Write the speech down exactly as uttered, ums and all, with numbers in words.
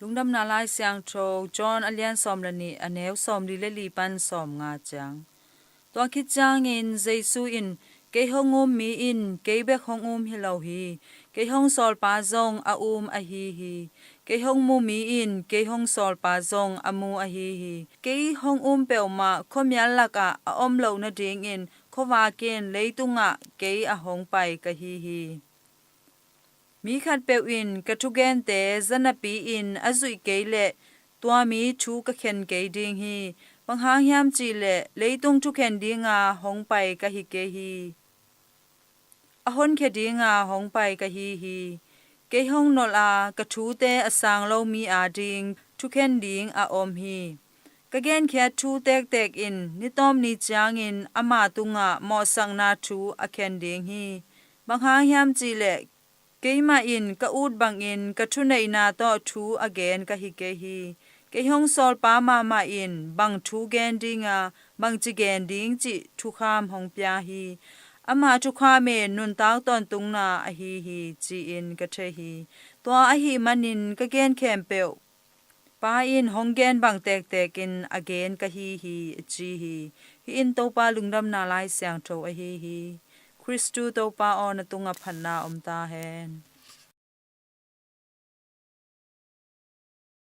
Lungdamna Lai Siangtho John a lian sawm le nih, a neu sawmli le li pan sawmnga ciang. Tua khit ciangin Jesu in, "Kei hong um mi in kei bek hong um hi lo hi. Kei hong sawlpa zong a um ahi hi. Kei hong mu mi in kei hong sawlpa zong a mu ahi hi. Kei hong um peuhmah khuamial lakah a om loh nadingin khuavak in leitungah kei a hong pai ka hi hi. Mi khatpeuh in ka thugente za napi-in a zuih kei leh tua mi thu ka khen kei ding hi. Bang hang hiam cih leh leitung thukhen dinga hong pai ka hi kei hi. A honkhia dinga hong pai ka hi hi. Kei hong nolh a ka thute a sang lo mi ading thukhen ding a om hi. Ka genkhiat thu tektek in ni tawp ni ciangin ama tungah mawhsakna thu a khen ding hi. Bang hang hiam cih leh keimah in ka ut bangin ka thuneihna tawh thu a gen ka hi kei hi. Kei hong sawlpa mahmah in bang thu gen dinga bangci gen ding cih thukham hong pia hi. Ama thukham in nuntak tawntungna ahi hi, ci-in ka thei hi. Tua ahih manin ka gen khempeuh Pa in hong gen bang tektekin a gen ka hi hi," a ci hi. Hih in Topa Lungdamna Lai Siangtho ahi hi. Khristu Topa aw, na tungah phatna om ta hen.